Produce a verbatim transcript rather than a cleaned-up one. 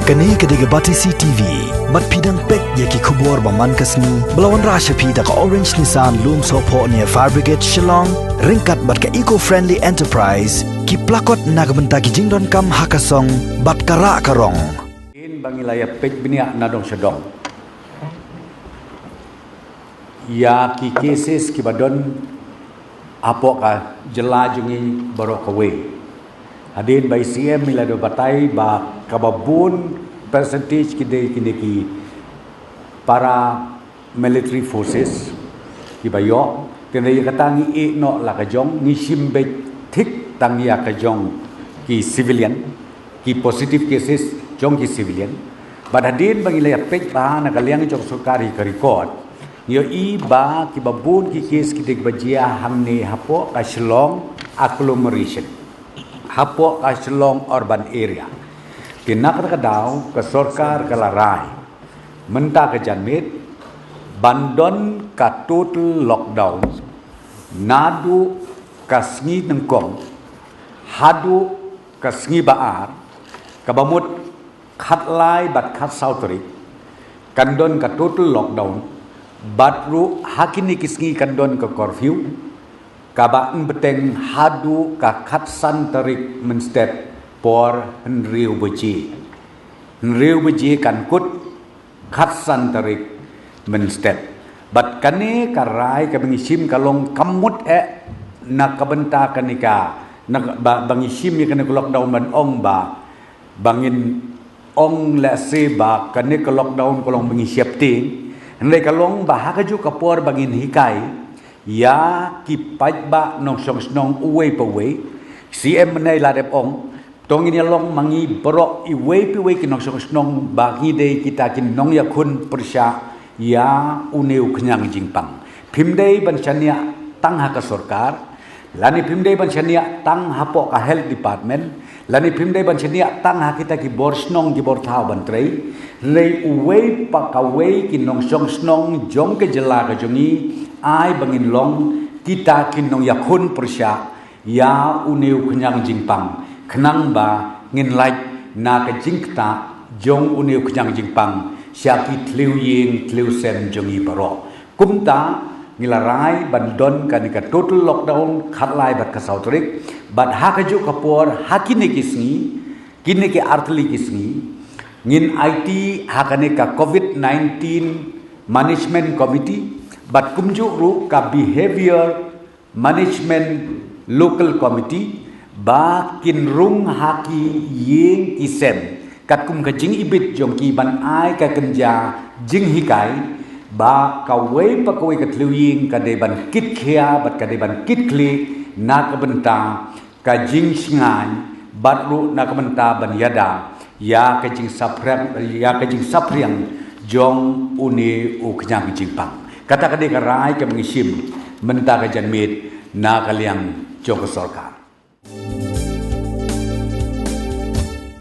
Kane ka dei ka Batesi T V. Bad phi dang peit ïa ki khubor ba man ka sngi ba la wanrah sha phi da ka Orange Nissan Lumsohphoh near Fire Brigade Shillong, ryngkat bad ka Eco Friendly Enterprise, ki plakot na ka bynta ki jingdonkam ha ka song bad ka rah ka rong. Hadien ba ngi la ïa peit bniah na dong sha dong ïa ki cases kiba don hapoh ka jylla jong ngi baroh kawei. Hadien ba i C M i la da batai ba kaba bun percentage ki dei kine ki para military forces kiba ïoh, te ïa kata ngi ïeh noh la ka jong, ngi shim beit thik tang ïa ka jong ki civilian, ki positive cases jong ki civilian. Bad hadien ba ngi la ïa peit bha na ka liang jong sorkar ïa ka record, ngi ïohi ba kiba bun ki case ki dei kiba jia hangne hapoh ka Shillong agglomeration, hapoh ka Shillong urban area. Te na kata ka daw ka sorkar ka la rai mynta ka janmiet ban don ka total lockdown naduh ka sngi Nyngkong haduh ka sngi Ba-ar, kaba mut khatlai bad khatsaw tarik kan don ka total lockdown, bad ruh ha kine ki sngi kan don ka curfew kaba yn bteng haduh ka khatsan tarik mynstep por hynriew baje. Hynriew baje kan kut, khatsan tarik mynstep. Bad kane ka rai kaba ngi shim ka long kam mut eh na ka bynta kane ka, na ka, ba, ba ngi shim ïa kane ka lockdown ban ong ba, ba ngin ong lehse ba kane ka lockdown ka long ba ngi sheptieng. Hynrei ka long ba ha kajuh ka por ba ngin hikai ïa ki paidbah nongshong shnong uwei pa uwei, C M mynne i la dep ong, to ngin ïa long ma ngi baroh iwei pa iwei ki nongshong shnong ba ngi dei kita ki nongïakhun pyrshah ïa une u khñiang jingpang. Phim dei ban shaniah tang ha ka sorkar, lane phim dei ban shaniah tang hapoh ka health department, lane phim dei ban shaniah tang ha kita ki bor shnong ki bor thaw ban trei. Hynrei uwei pa kawei ki nongshong shnong jong ka jylla ka jong ngi, ai ba ngin long kita ki nongïakhun pyrshah ïa une u khñiang jingpang, khnang ba ngin lait na ka jingktah jong une u khñiang jingpang sha ki thliew ïing thliew sem jong ngi baroh. Kumta ngi la rai ban don kane ka total lockdown khatlai bad khatsaw tarik, bad ha kajuh ka por ha kine ki sngi, kine ki artylli ki sngi, ngin aiti ha kane ka covid nineteen management committee, bad kumjuh ruh ka behavior management local committee, ba kin rung ha ki ïing ki sem katkum ka jingibit jong ki ban ai ka kynja jinghikai, ba kawei pa kawei ka thliew ïing ka dei ban kit khia bad ka dei ban kit khlieh na ka bynta ka jingshngaiñ, bad ruh na ka bynta ban ïada ïa ka jingsaphriang, ïa ka jingsaphriang jong une u khñiang jingpang. Kata ka dei ka rai kaba ngi shim mynta ka janmiet na ka liang jong ka sorkar.